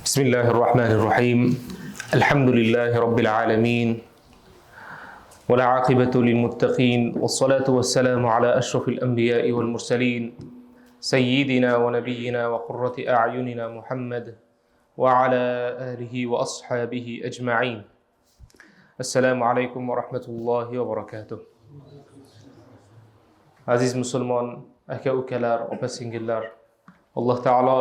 بسم الله الرحمن الرحيم. الحمد لله رب العالمين، والعاقبة للمتقين، والصلاة والسلام على أشرف الأنبياء والمرسلين، سيدنا ونبينا وقرة أعيننا محمد وعلى آله وأصحابه أجمعين. السلام عليكم ورحمة الله وبركاته. Aziz musulmon aka ukalar, opa singillar, Alloh taolo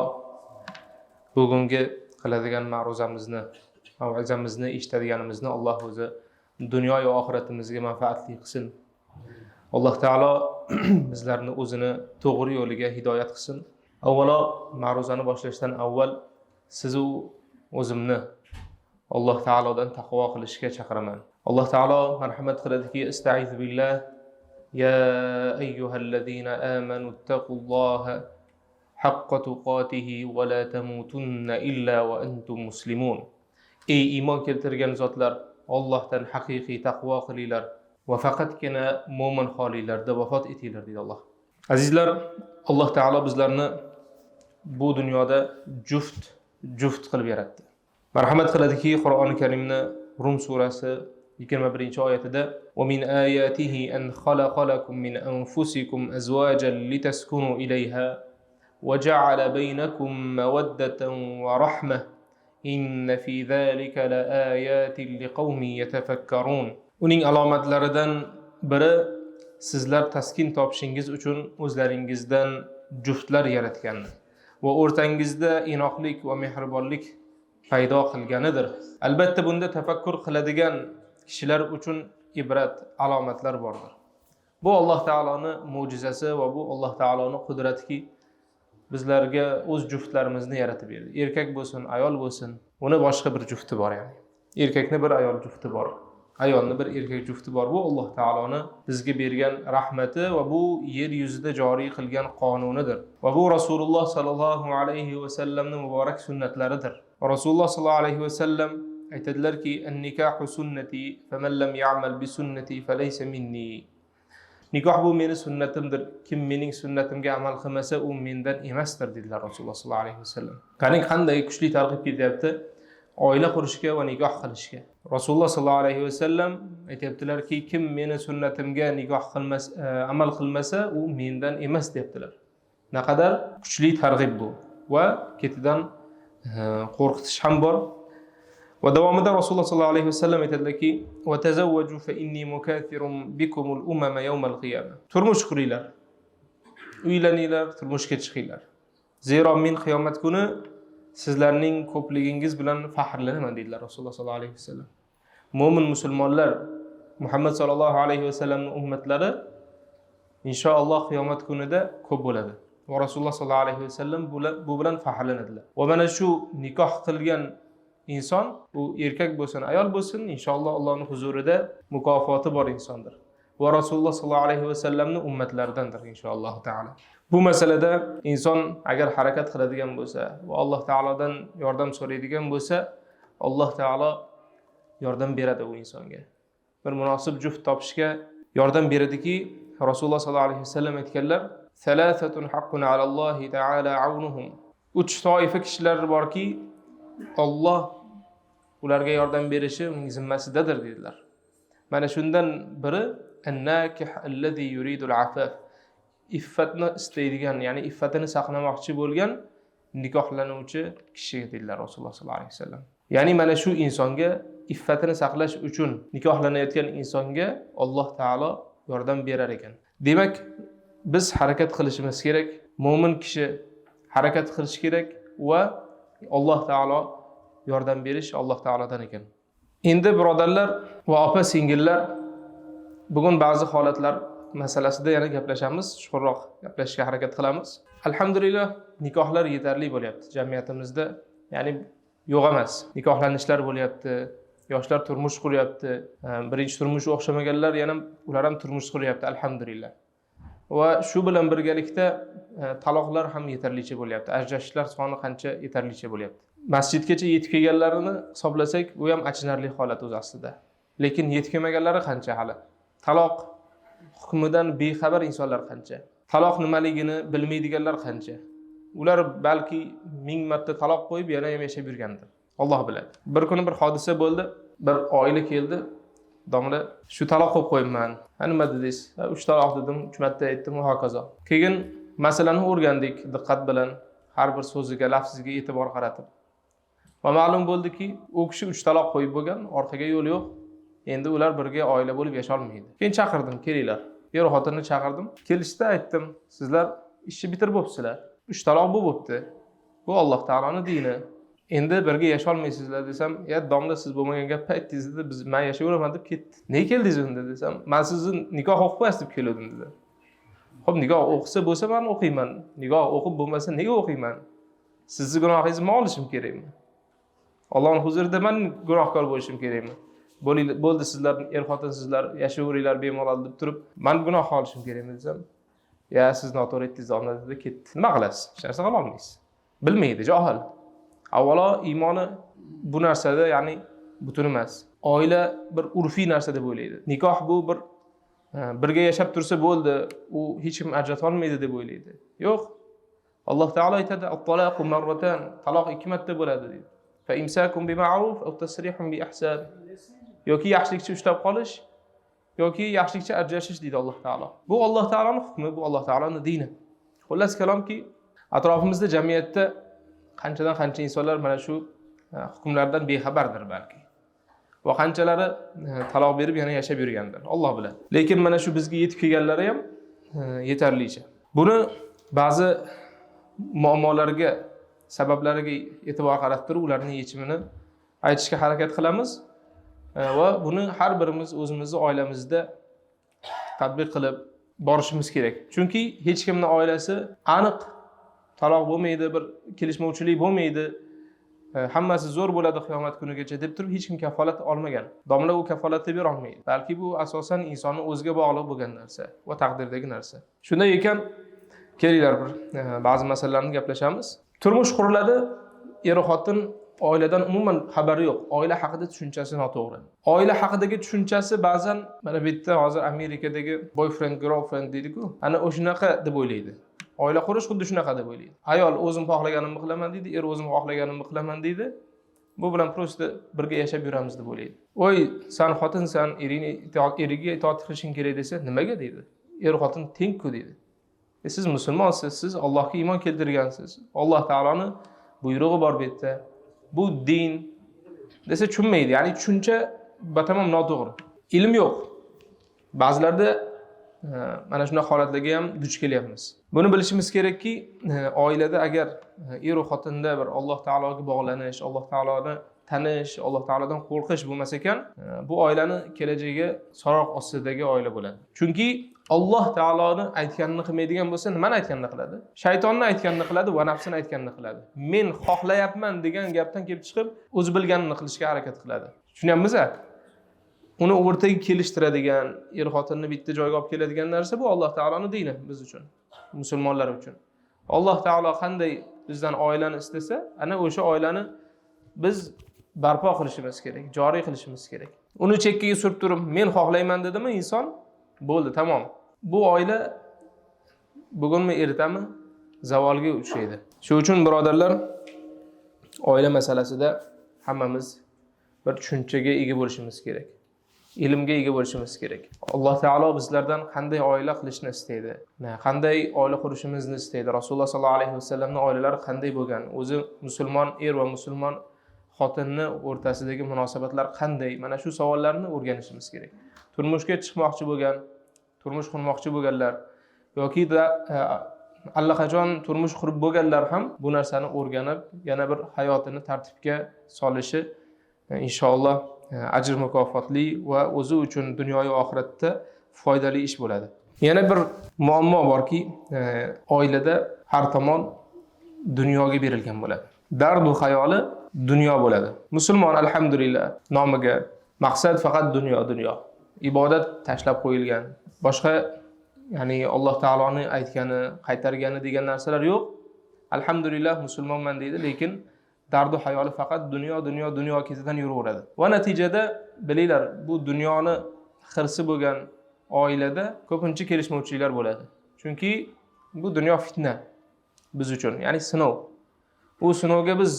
bugungi qiladigan ma'ruzamizni, mav'izamizni eshitadiganimizni Alloh o'zi dunyo va oxiratimizga manfaatli qilsin. Alloh taolo bizlarni o'zini to'g'ri yo'liga hidoyat qilsin. Avvalo, ma'ruzani boshlashdan avval sizu o'zimni Alloh taolodan taqvo qilishga chaqiraman. Alloh taolo marhamat qiladiki, istaizu billah: ya ayyuhallazina amanu ittaqulloha haqqa tuqatihi va la tamutunna illa va antum muslimun. Ey iymon keltirgan zotlar, Allohdan haqiqiy taqvo qilinglar va faqatgina mo'min holinglarda vafot etinglar, deydi Alloh. Azizlar, Alloh taolo bizlarni bu dunyoda juft juft qilib yaratdi. Marhamat qiladiki, Qur'oni Karimni Rum surasi 21-oyatida: "Va min ayatihi an khalaqa lakum min anfusikum azwajan litaskunu ilayha va ja'ala baynakum mawaddatan va rahmah, inna fi zalika laayatin liqaumin yatafakkarun." Uning alomatlaridan biri sizlar taskin topishingiz uchun o'zlaringizdan juftlar yaratgani va o'rtangizda inoqlik va mehribonlik paydo qilganidir. Albatta, bunda tafakkur qiladigan kishilar uchun ibrat alomatlar bordir. Bu Alloh taoloni mo'jizasi va bu Alloh taoloni qudratiki, bizlarga o'z juftlarimizni yaratib berdi. Erkak bo'lsin, ayol bo'lsin, uni boshqa bir jufti bor, ya'ni erkakni bir ayol jufti bor, ayolni bir erkak jufti bor. Bu Alloh taoloni bizga bergan rahmati va bu yer yuzida joriy qilgan qonunidir va bu Rasululloh sollallohu alayhi vasallamni muborak sunnatlaridir. Rasululloh sollallohu alayhi vasallam aytadilarki: "An-nikahu sunnati, faman lam ya'mal bi sunnati falaysa minni." Nikoh bu meni sunnatimdir, kim mening sunnatimga amal qilmasa, u mendan emasdir, dedilar Rasululloh sollallohu alayhi vasallam. Qarang, qanday kuchli targ'ib ketyapti oila qurishga va nikoh qilishga. Rasululloh sollallohu alayhi vasallam aytyaptilarki, kim meni sunnatimga nikoh qilmas, amal qilmasa, u mendan emas, deyaptilar. Naqadar kuchli targ'ib bu va ketidan qo'rqitish ham bor. Va davomida Rasululloh sollallohu alayhi vasallam aytadilarki: "Va tazawwaju, fa inni mukathirun bikumul umama yawmal qiyamah." Turmush quringlar, uylaninglar, turmushga chiqinglar, zero men qiyomat kuni sizlarning ko'pligingiz bilan faxrlanaman, deydilar Rasululloh sollallohu alayhi vasallam. Mo'min musulmonlar, Muhammad sollallohu alayhi vasallamning ummatlari inshaalloh qiyomat kunida ko'p bo'ladi va Rasululloh sollallohu alayhi vasallam bu bilan faxrlanadilar. Va mana shu nikoh qilgan inson, u erkak bo'lsin, ayol bo'lsin, inshaalloh Allohning huzurida mukofoti bor insondir va Rasululloh sollallohu alayhi vasallamni ummatlaridandir, inshaalloh taolo. Bu masalada inson agar harakat qiladigan bo'lsa va Alloh taolodan yordam so'raydigan bo'lsa, Alloh taolo yordam beradi u insonga, bir munosib juft topishga yordam beradiki, Rasululloh sollallohu alayhi vasallam aytganlar: "Thalathatun haqqun alallohi taala avnuhum." Uch toifa kishilar borki, Olloh ularga yordam berishi uning zimmasidadir, dedilar. Mana shundan biri: "An-nakih allazi yuridul afaf", iffatni istaydigan, ya'ni iffatini saqlamoqchi bo'lgan nikohlanuvchi kishi, dedilar Rasululloh sollallohu alayhi vasallam. Ya'ni mana shu insonga, iffatini saqlash uchun nikohlanayotgan insonga Alloh taolo yordam berar ekan. Demak, biz harakat qilishimiz kerak, mo'min kishi harakat qilishi kerak va Alloh taolo yordam berish Alloh taolodan ekan. Endi, birodarlar va opa singillar, bugun ba'zi holatlar masalasida yana gaplashamiz, chuqurroq gaplashishga harakat qilamiz. Alhamdulillah, nikohlar yetarli bo'lyapti jamiyatimizda, ya'ni yo'q emas. Nikohlanishlar bo'lyapti, yoshlar turmush quryapti, birinchi turmushi o'xshamaganlar yana ular ham turmush quryapti, alhamdulillah. Va shu bilan birgalikda taloqlar ham yetarlicha bo'lyapti, ajrashishlar soni qancha yetarlicha bo'lyapti. Masjidgacha yetib kelganlarini hisoblasak, bu ham achinarli holat o'zi aslida, lekin yetib kelmaganlari qancha, hali taloq hukmidan bexabar insonlar qancha, taloq nimaligini bilmaydiganlar qancha. Ular balki 1000 marta taloq qo'yib yana ham yashab yurgandir. Alloh biladi. Bir kuni bir hodisa bo'ldi. Bir oila keldi. Domla, shu taloq qo'yib qo'yibman. Ha, nima dedingiz? 3 taloq dedim, 3 marta aytdim va hokazo. Keyin masalani o'rgandik diqqat bilan, har bir so'ziga, lafziga e'tibor qaratib. Va ma'lum bo'ldiki, u kishi 3 taloq qo'yib bo'lgan, orqaga yo'l yo'q. Endi ular birga oila bo'lib yasha olmaydi. Keyin chaqirdim, kelinglar. Er xotinni chaqirdim. Kelishda aytdim, sizlar ishni bitirib bo'psizlar. 3 taloq bo'pti. Bu Alloh taoloning dini. Endi birga yasha olmaysizlar desam, ya domla siz bo'lmagan gapni aytdingiz dedi, biz men yashayveraman deb ketdi. Nega keldingiz unda desam, men sizni nikoh o'qib qo'yasiz deb keldim dedi. Xo'p, nikoh o'qisa bo'lsa men o'qiyman. Nikoh o'qib bo'lmasa nega o'qiyman? Sizni gunohingizni men olishim kerakmi? Allohning huzurida men gunohkor bo'lishim kerakmi? Bo'ldi sizlar er xotin sizlar yashayveringlar bemalol deb turib, men gunoh olishim kerakmi desam, ya siz noto'g'ri aytdingiz domla dedi, ketdi. Nima qilasiz? Hech narsa qila olmaysiz. Bilmaydi, johil. Avvalo iymoni bu narsada, ya'ni butun emas. Oila bir urfiy narsa deb o'ylaydi. Nikoh bu bir birga yashab tursa bo'ldi, u hech kim ajrata olmaydi deb o'ylaydi. Yo'q. Alloh taolo aytadi, "At-talaqu marratan", taloq 2 marta bo'ladi deydi. Fa imsakun bi ma'ruf aw tasrihun bi ihsan. Yoki yaxshilikcha ushlab qolish yoki yaxshilikcha ajrashish deydi Alloh taolo. Bu Alloh taoloning hukmi, bu Alloh taoloning dini. Xullas kalomki, atrofimizda jamiyatda qanchadan qancha insonlar mana shu hukmlardan bexabardir balki. Va qanchalari taloq berib yana yashab yurgandir. Alloh biladi. Lekin mana shu bizga yetib kelganlari ham yetarlicha. Buni ba'zi muammolarga, sabablariga e'tibor qaratib turib, ularning yechimini aytishga harakat qilamiz. Va buni har birimiz o'zimizni oilamizda tatbiq qilib borishimiz kerak. Chunki hech kimning oilasi aniq taloq bo'lmaydi, bir kelishmovchilik bo'lmaydi, hammasi zo'r bo'ladi qiyomat kunigacha deb turib hech kim kafolat olmagan. Domla u kafolatni bera olmaydi. Balki bu asosan insonning o'ziga bog'liq bo'lgan narsa va taqdirdagi narsa. Shunday ekan, kelinglar bir ba'zi masalalarni gaplashamiz. Turmush quriladi, er xotin oiladan umuman xabari yo'q. Oila haqida tushunchasi noto'g'ri. Oila haqidagi tushunchasi ba'zan mana bu yerda hozir Amerikadagi boyfriend, girlfriend deydi-ku. Ana o'shunaqa deb o'ylaydi. Oila qurish xuddi shunaqa deb o'ylaydi. Ayol o'zim xohlaganimni qilaman deydi, er o'zim xohlaganimni qilaman deydi. Bu bilan просто birga yashab yuramiz deb o'ylaydi. Oy, san xotinsan, eringni eriga itoat qilishing kerak desa, nimaga deydi? Er xotin teng-ku deydi. Siz musulmonsiz, siz Allohga iymon keltirgansiz. Alloh taoloning buyrug'i bor bu yerda. Bu din desa tushunmaydi. Ya'ni tushuncha batamom noto'g'ri. Ilm yo'q. Ba'zilarda mana shunday holatlarga ham duch kelyapmiz. Buni bilishimiz kerakki, oilada agar er va xotinda bir Alloh taologa bog'lanish, Alloh taoloni tanish, Alloh taolodan qo'rqish bo'lmas ekan, bu oilani kelajagi so'roq ostidagi oila bo'ladi. Chunki Alloh taoloni aytganini qilmaydigan bo'lsa, nimani aytganini qiladi? Shaytonni aytganini qiladi va nafsini aytganini qiladi. Men xohlayapman degan gapdan kelib chiqib, o'zi bilganini qilishga harakat qiladi. Tushunyapmiz-a? Uni o'rtaga kelishtiradigan, er xotinni bitta joyga olib keladigan narsa bu Alloh taoloning dini biz uchun, musulmonlar uchun. Alloh taolo qanday bizdan oilani istasa, ana o'sha oilani biz barpo qilishimiz kerak, joriy qilishimiz kerak. Uni chekkaga surib turib, men xohlayman dedimi inson, bo'ldi, tamom. Bu oila bugunmi ertami zavolga uchraydi. Shu uchun birodarlar, oila masalasida hammamiz bir tushunchaga ega bo'lishimiz kerak. Ilmga ega bo'lishimiz kerak. Alloh taolo bizlardan qanday oila qilishni istaydi, qanday oila qurishimizni istaydi. Rasululloh sollallohu alayhi vasallamning oilalari qanday bo'lgan, o'zi musulmon er va musulmon xotinni o'rtasidagi munosabatlar qanday? Mana shu savollarni o'rganishimiz kerak. Turmushga chiqmoqchi bo'lgan, turmush qurmoqchi bo'lganlar yoki da allaqachon turmush qurib bo'lganlar ham bu narsani o'rganib, yana bir hayotini tartibga solishi inshaalloh ajr mukofotli va o'zi uchun dunyoyu oxiratda foydali ish bo'ladi. Yana bir muammo borki, oilada har tomon dunyoga berilgan bo'ladi. Dardu xayoli dunyo bo'ladi. Musulmon alhamdulillah nomiga maqsad faqat dunyo, dunyo. Ibodat tashlab qo'yilgan. Boshqa, ya'ni Alloh taoloni aytgani, qaytargani degan narsalar yo'q. Alhamdulillah musulmonman deydi, lekin dardu xayoli faqat dunyo, dunyo, dunyo ketidan yuraveradi. Va natijada bilinglar, bu dunyoni hirsi bo'lgan oilada ko'pincha kelishmovchiliklar bo'ladi. Chunki bu dunyo fitna. biz uchun, ya'ni sinov. U sinovga biz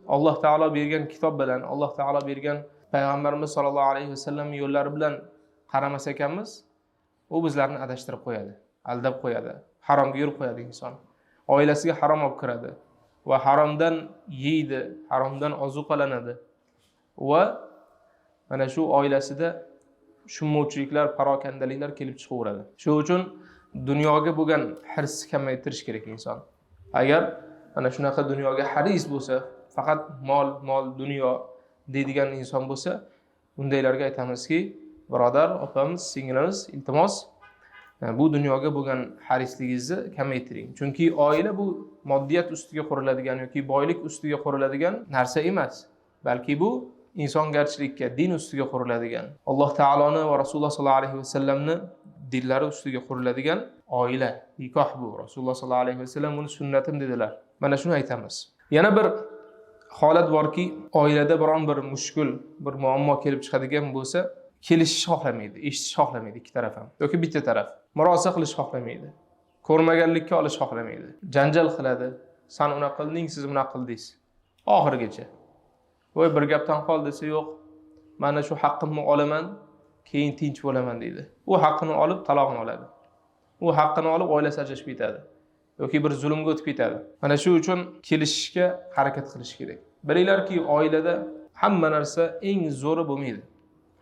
Alloh taolo bergan kitob bilan, Alloh taolo bergan payg'ambarimiz sollallohu alayhi vasallam yo'llari bilan qaramas ekanmiz, u bizlarni adashtirib qo'yadi, aldab qo'yadi, haromga yurib qo'yadi inson. Oilasiga harom olib kiradi va haromdan yeydi, haromdan ozuqalanadi va mana shu oilasida tushunmovchiliklar, parokandaliklar kelib chiqaveradi. Shuning uchun dunyoga bo'lgan hirsni kamaytirish kerak inson. Agar mana shunaqa dunyoga haris bo'lsa, faqat mol, mol, dunyo deydigan inson bo'lsa, undaylarga aytamizki, birodar, opamiz, singlimiz, iltimos, bu dunyoga bo'lgan harisligingizni kamaytiring. Chunki oila bu moddiyat ustiga quriladigan yoki boylik ustiga quriladigan narsa emas, balki bu insongarchilikka, din ustiga quriladigan, Alloh taoloni va Rasululloh sollallohu alayhi vasallamni dinlari ustiga quriladigan oila, nikoh bu. Rasululloh sollallohu alayhi vasallam buni sunnatim dedilar. Mana shuni aytamiz. Yana bir holat borki, oilada biron bir mushkul, bir muammo kelib chiqadigan bo'lsa, kelishish xohlamaydi, eshitish xohlamaydi ikki taraf ham yoki bitta taraf. Murosa qilish xohlamaydi. Ko'rmaganlikka olish xohlamaydi. Janjal qiladi. San unaqa qilding, siz bunaqa qildingiz. Oxirigacha. Voy, bir gapdan qol desa, yo'q, mana shu haqqimni olaman, keyin tinch bo'laman deydi. U haqqini olib talog'ini oladi. U haqqini olib oilasi ajrashib ketadi yoki bir zulmga o'tib ketadi. Mana shu uchun kelishishga harakat qilish kerak. Bilinglarki, oilada hamma narsa eng zo'ri bo'lmaydi.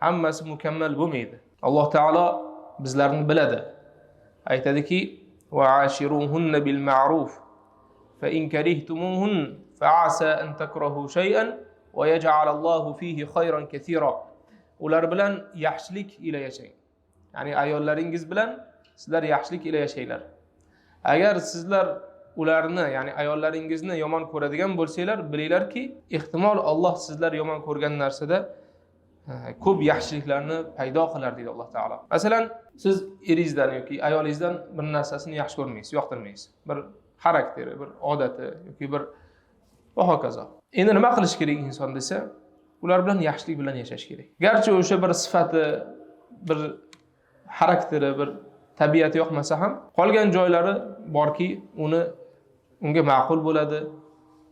Hammasi mukammal bo'lmaydi. Alloh taolo bizlarni biladi. Aytadiki: "Va-ashiruhunna bil ma'ruf fa in karihtumuhun fa'asa an takrahu shay'an va yaj'al Allohu fihi khayran katira." Ular bilan yaxshilik ila yashang. Ya'ni ayollaringiz bilan sizlar yaxshilik ila yashanglar. Agar sizlar ularni, ya'ni ayollaringizni yomon ko'radigan bo'lsanglar, bilinglarki, ehtimol Alloh sizlar yomon ko'rgan narsada ko'p yaxshiliklarni paydo qilar deydi Alloh taolo. Masalan, siz eringizdan yoki ayolingizdan bir narsasini yaxshi ko'rmaysiz, yoqtirmaysiz. Bir xarakteri, bir odati yoki bir va hokazo. Endi nima qilish kerak inson desa, ular bilan yaxshilik bilan yashash kerak. Garchi o'sha bir sifati, bir xarakteri, bir tabiati yoqmasa ham, qolgan joylari borki, uni unga ma'qul bo'ladi,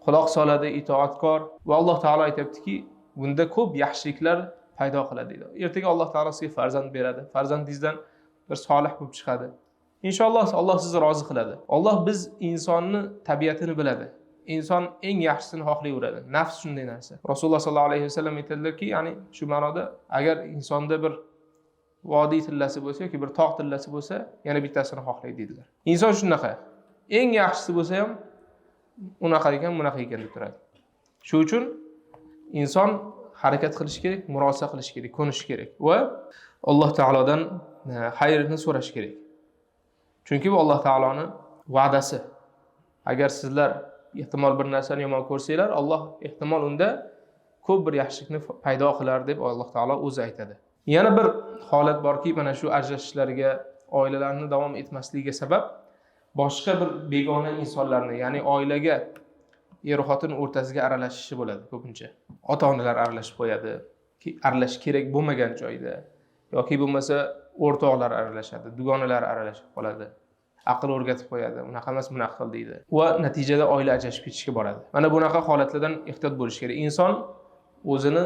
quloq soladi, itoatkor va Alloh taolo aytayaptiki, bunda ko'p yaxshiliklar paydo qiladi deydi. Ertaga Alloh taolo sizga farzand beradi. Farzandingizdan bir solih bo'lib chiqadi. Inshaalloh Alloh sizni rozi qiladi. Alloh biz insonni tabiatini biladi. Inson eng yaxshisini xohlayveradi. Nafs shunday narsa. Rasululloh sollallohu alayhi vasallam aytadilarki, ya'ni shu ma'noda agar insonda bir vodiy tillasi bo'lsa yoki bir tog' tillasi bo'lsa, yana bittasini xohlaydi deydilar. Inson shunaqa. Eng yaxshisi bo'lsa ham unaqa ekan, bunaqa ekan deb turadi. Shu uchun inson harakat qilish kerak, murosa qilish kerak, ko'nish kerak va Alloh taolodan xayrni so'rash kerak. Chunki bu Alloh taoloni va'dasi. Agar sizlar ehtimol bir narsani yomon ko'rsanglar, Alloh ehtimol unda ko'p bir yaxshilikni paydo qilar deb Alloh taolo o'zi aytadi. Yana bir holat borki, mana shu ajrashishlarga, oilalarni davom etmasligiga sabab boshqa bir begona insonlarni, ya'ni oilaga er xotin o'rtasiga aralashishi bo'ladi ko'pincha. Ota-onalar aralashib qo'yadi, aralashish kerak bo'lmagan joyda yoki bo'lmasa o'rtoqlar aralashadi, dugonalar aralashib qoladi. Aql o'rgatib qo'yadi, unaqa emas, bunaqa qil deydi. Va natijada oila ajrashib ketishga boradi. Mana bunaqa holatlardan ehtiyot bo'lish kerak. Inson o'zini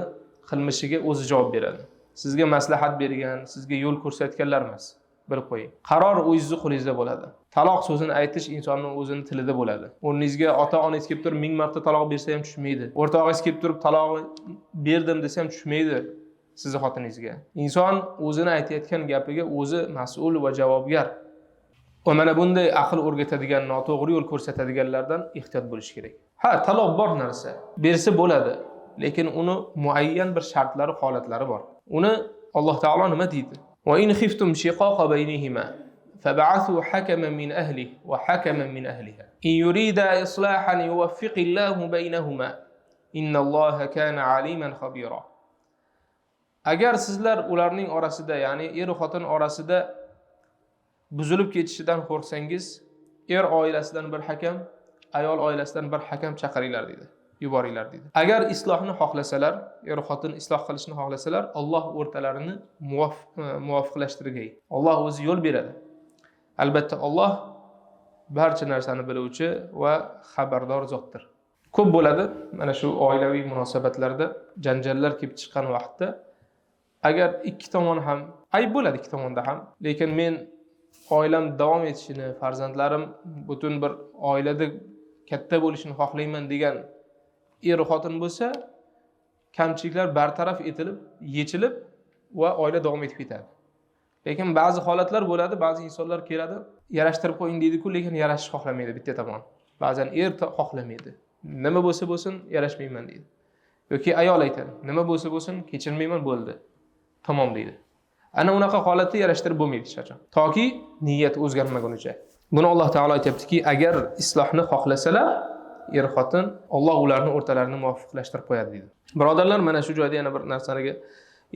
qilmishiga o'zi javob beradi. Sizga maslahat bergan, sizga yo'l ko'rsatganlar emas. Bilib qo'ying. Qaror o'zingizni qo'lingizda bo'ladi. Taloq so'zini aytish insonning o'zini tilida bo'ladi. O'rningizga ota-onangiz kelib turib 1000 marta taloq bersa ham tushmaydi. O'rtog'ingiz kelib turib taloq berdim desa ham tushmaydi sizni xotiningizga. Inson o'zini aytayotgan gapiga o'zi mas'ul va javobgar. Va mana bunday aql o'rgatadigan, noto'g'ri yo'l ko'rsatadiganlardan ehtiyot bo'lish kerak. Ha, taloq bor narsa, bersa bo'ladi, lekin uni muayyan bir shartlari, holatlari bor. Uni Alloh taolo nima deydi? Va in xiftum shiqaqa baynihima fab'athu hakaman min ahlihi va hakaman min ahliha. In yurida islahan yuvaffiqillahu baynahuma. Innalloha kana aliman xabira. Agar sizlar ularning orasida, ya'ni er xotin orasida buzilib ketishidan qo'rqsangiz, er oilasidan bir hakam, ayol oilasidan bir hakam chaqiringlar deydi, yuboringlar deydi. Agar islohni xohlasalar, er xotin isloh qilishni xohlasalar, Alloh o'rtalarini muvofiqlashtirgay. Alloh o'zi yo'l beradi. Albatta Alloh barcha narsani biluvchi va xabardor zotdir. Ko'p bo'ladi mana shu oilaviy munosabatlarda janjallar kelib chiqqan vaqtda, agar ikki tomon ham ayb bo'ladi, ikki tomonda ham, lekin men oilam davom etishini, farzandlarim butun bir oilada katta bo'lishini xohlayman degan er xotin bo'lsa, kamchiliklar bartaraf etilib, yechilib va oila davom etib ketadi. Lekin ba'zi holatlar bo'ladi, ba'zi insonlar keladi, yarashtirib qo'ying deydi-ku, lekin yarashishni xohlamaydi bitta tomon. Ba'zan er xohlamaydi. Nima bo'lsa bo'lsin, yarashmayman deydi. Yoki ayol aytadi, nima bo'lsa bo'lsin, kechirmayman, bo'ldi. Tamom deydi. Ana unaqa holatda yarashtirib bo'lmaydi hech qachon. Toki niyat o'zgarmagunicha. Buni Alloh taolo aytayaptiki, agar islohni xohlasalar, er xotin, Alloh ularni o'rtalarini muvofiqlashtirib qo'yadi deydi. Birodarlar, mana shu joyda yana bir narsaga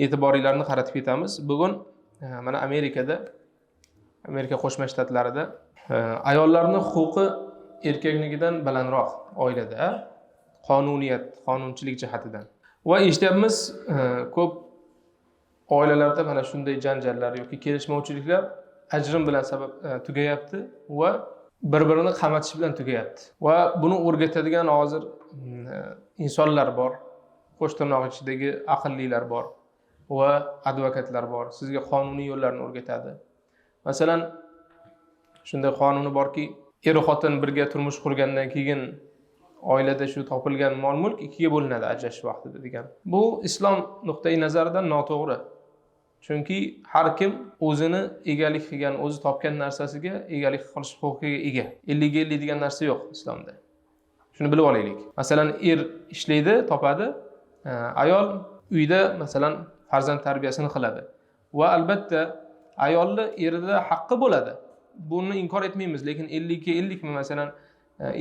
e'tiboringlarni qaratib ketamiz. Bugun mana Amerikada, Amerika Qo'shma Shtatlarida ayollarning huquqi erkaknikidan balandroq oilada, qonuniyat, qonunchilik jihatidan. Va eshityapmiz, ko'p oilalarda mana shunday janjallar yoki kelishmovchiliklar ajrim bilan sabab tugayapti va bir-birini qamatish bilan tugayapti. Va buni o'rgatadigan hozir insonlar bor, qo'sh tirnoq ichidagi aqllilar bor va advokatlar bor. Sizga qonuniy yo'llarni o'rgatadi. Masalan, shunday qonuni borki, er xotin birga turmush qurgandan keyin oilada shu topilgan mol-mulk ikkiga bo'linadi ajrashish vaqtida degan. Bu islom nuqtai nazaridan noto'g'ri. Chunki har kim o'zini egalik qilgan, o'zi topgan narsasiga egalik qilish huquqiga ega. 50ga 50 degan narsa yo'q islomda. Shuni bilib olaylik. Masalan, er ishlaydi, topadi, ayol uyda masalan farzand tarbiyasini qiladi. Va albatta ayolni erida haqqi bo'ladi. Buni inkor etmaymiz, lekin 50ga 50mi masalan,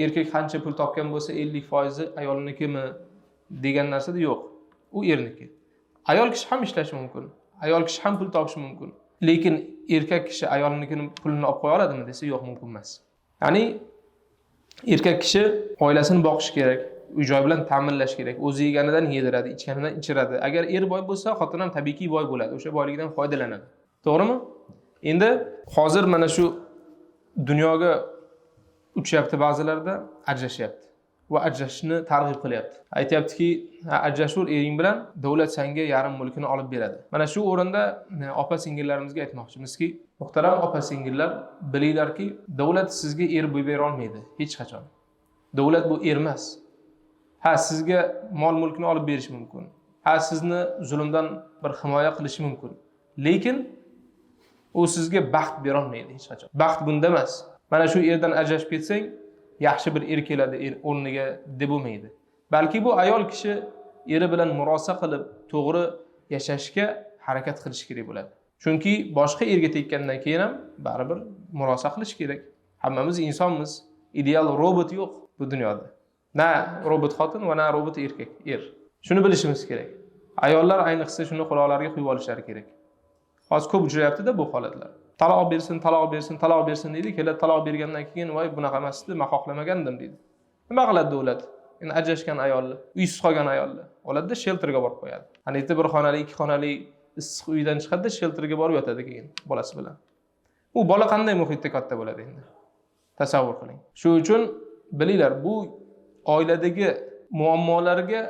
erkak qancha pul topgan bo'lsa 50% ayolnikimi degan narsada yo'q. U erniki. Ayol kishi ham ishlashi mumkin. Ayol kishi ham pul topishi mumkin. Lekin erkak kishi ayolnikini pulini olib qo'ya oladimi desa, yo'q, mumkin emas. Ya'ni erkak kishi oilasini boqishi kerak, uy joy bilan ta'minlash kerak. O'zi yeganidan yediradi, ichganidan ichiradi. Agar er boy bo'lsa, xotin ham tabiiyki boy bo'ladi, o'sha boyligidan foydalanadi. To'g'rimi? Endi hozir mana shu dunyoga uchyapti ba'zilarda, ajrashyapti va ajrashishni targ'ib qilyapti. Aytyaptiki, ajrashaver ering bilan, davlat senga yarim mulkini olib beradi. Mana shu o'rinda opa singillarimizga aytmoqchimizki, muhtaram opa singillar, bilinglarki, davlat sizga er bo'lib bera olmaydi hech qachon. Davlat bu er emas. Ha, sizga mol mulkni olib berishi mumkin. Ha, sizni zulmdan bir himoya qilishi mumkin. Lekin u sizga baxt bera olmaydi hech qachon. Baxt bunda emas. Mana shu erdan ajrashib ketsang, yaxshi bir er keladi er o'rniga deb bo'lmaydi. Balki bu ayol kishi eri bilan murosa qilib, to'g'ri yashashga harakat qilish kerak bo'ladi. Chunki boshqa erga tekkandan keyin ham baribir murosa qilish kerak. Hammamiz insonmiz. Ideal robot yo'q bu dunyoda. Na robot xotin va na robot erkak, er. Shuni bilishimiz kerak. Ayollar ayniqsa shuni quloqlariga quyib olishlari kerak. Hozir ko'p uchrayapti-da bu holatlar. Taloq bersin, taloq bersin, taloq bersin deydi. Keladi, taloq bergandan keyin, voy bunaqa emas edi, men xohlamagandim deydi. Nima qiladi davlat? Endi ajrashgan ayolni, uysiz qolgan ayolni oladida shelterga borib qo'yadi. Ana yerda bir xonali, ikki xonali issiq uydan chiqadida shelterga borib yotadi keyin bolasi bilan. U bola qanday muhitda katta bo'ladi endi? Tasavvur qiling. Shu uchun bilinglar, bu oiladagi muammolarga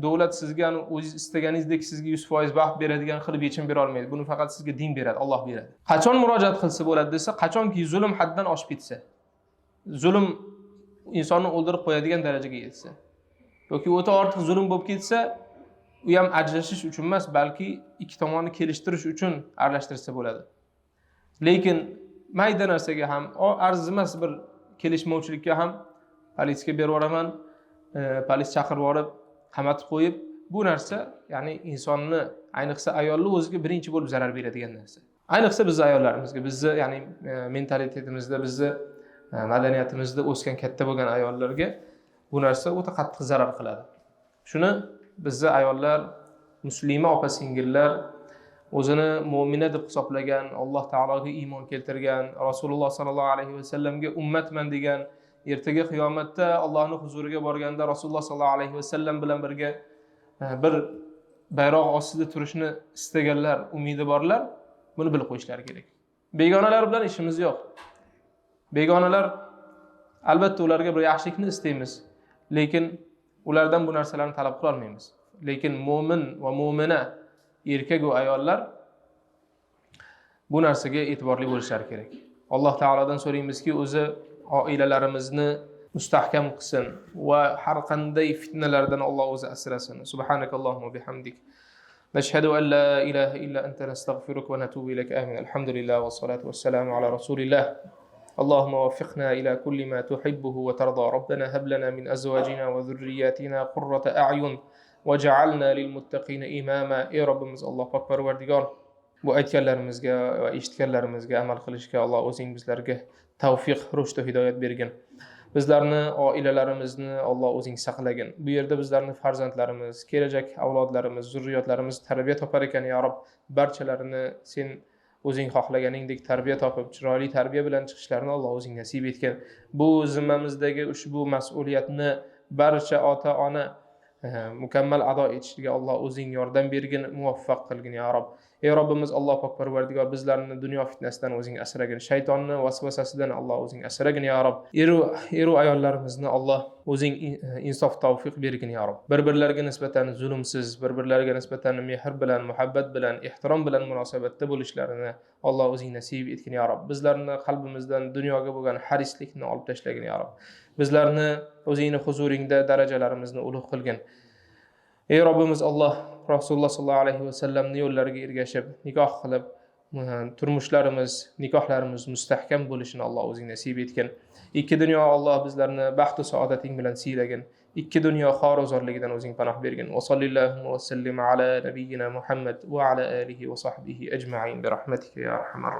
davlat sizga o'zingiz istaganingizdek sizga 100% baxt beradigan qilib yechim bera olmaydi. Buni faqat sizga din beradi, Alloh beradi. Qachon murojaat qilsa bo'ladi desa, qachonki zulm haddan oshib ketsa, zulm insonni o'ldirib qo'yadigan darajaga yetsa yoki o'ta ortiq zulm bo'lib ketsa, u ham ajrashish uchun emas, balki ikki tomonni kelishtirish uchun aralashtirsa bo'ladi. Lekin mayda narsaga ham, arzimas bir kelishmovchilikka ham politsiyaga berib yuboraman, polis chaqirib yuborib, qamatib qo'yib, bu narsa, ya'ni insonni, ayniqsa ayolni o'ziga birinchi bo'lib zarar beradigan narsa. Ayniqsa bizni ayollarimizga, bizni, ya'ni mentalitetimizda, bizni madaniyatimizda o'sgan, katta bo'lgan ayollarga bu narsa o'ta qattiq zarar qiladi. Shuni bizni ayollar, muslima opa singillar, o'zini mo'mina deb hisoblagan, Alloh taologa iymon keltirgan, Rasululloh sollallohu alayhi vasallamga ummatman degan, ertaga qiyomatda Allohning huzuriga borganda Rasululloh sollallohu alayhi vasallam bilan birga bir bayroq ostida turishni istaganlar, umidi borlar, buni bilib qo'yishlari kerak. Begonalar bilan ishimiz yo'q. Begonalar Albatta ularga bir yaxshilikni istaymiz, lekin ulardan bu narsalarni talab qila olmaymiz. Lekin mo'min va mo'mina erkak va ayollar bu narsaga e'tiborli bo'lishlari kerak. Alloh taolodan so'raymizki, o'zi oilalarimizni mustahkam qilsin va har qanday fitnalardan Alloh o'zi asrasin. Subhanakallohumma bihamdik. Nashhadu an la ilaha illa anta nastag'firuka va natubu ilayk. Amin. Alhamdulillah va salatu vassalamu ala rasulillah. اللهم وفقنا إلى كل ما تحبه وترضى. ربنا هب لنا من أزواجنا وذرياتنا قرة أعين واجعلنا للمتقين إماما. Ey Robbimiz Alloh pok Parvardigor, bu aytganlarimizga va eshitganlarimizga amal qilishga Alloh o'zing bizlarga tavfiq, rushd va hidoyat bergin. Bizlarni oilalarimizni Alloh o'zing saqlagin. Bu yerda bizlarni farzandlarimiz, kelajak avlodlarimiz, zurriyotlarimiz tarbiya topar ekan ya Rob, barchalarini sen o'zing xohlaganingdek tarbiya topib, chiroyli tarbiya bilan chiqishlarini Alloh o'zing nasib etgin. Bu zimmamizdagi ushbu mas'uliyatni barcha ota-ona mukammal ado etishiga Alloh o'zing yordam bergin, muvaffaq qilgin ya Rob. Ey Robbimiz Alloh pok Parvardigor, bizlarni dunyo fitnasidan o'zing asragin, shaytonni vasvasasidan Alloh o'zing asragin ya Rob. Eru ayollarimizni Alloh o'zing insof tavfiq bergin ya Rob. Bir-birlariga nisbatan zulmsiz, bir-birlariga nisbatan mehr bilan, muhabbat bilan, ehtirom bilan munosabatda bo'lishlarini Alloh o'zing nasib etgin ya Rob. Bizlarni qalbimizdan dunyoga bo'lgan harislikni olib tashlagin ya Rob. Bizlarni o'zingni huzuringda darajalarimizni ulug' qilgin. Ey Robbimiz Alloh, Rasululloh sollallohu alayhi vasallamning yo'llariga ergashib, nikoh qilib, turmushlarimiz, nikohlarimiz mustahkam bo'lishini Alloh o'zing nasib etgin. Ikki dunyo Alloh bizlarni baxt va saodating bilan siylagin. Ikki dunyo xor-zorligidan o'zing panoh bergin. Va sallallohu va sallim ala nabiyyina Muhammad va ala alihi va sahbihi ajma'in bi rahmatika ya arhamar rohim.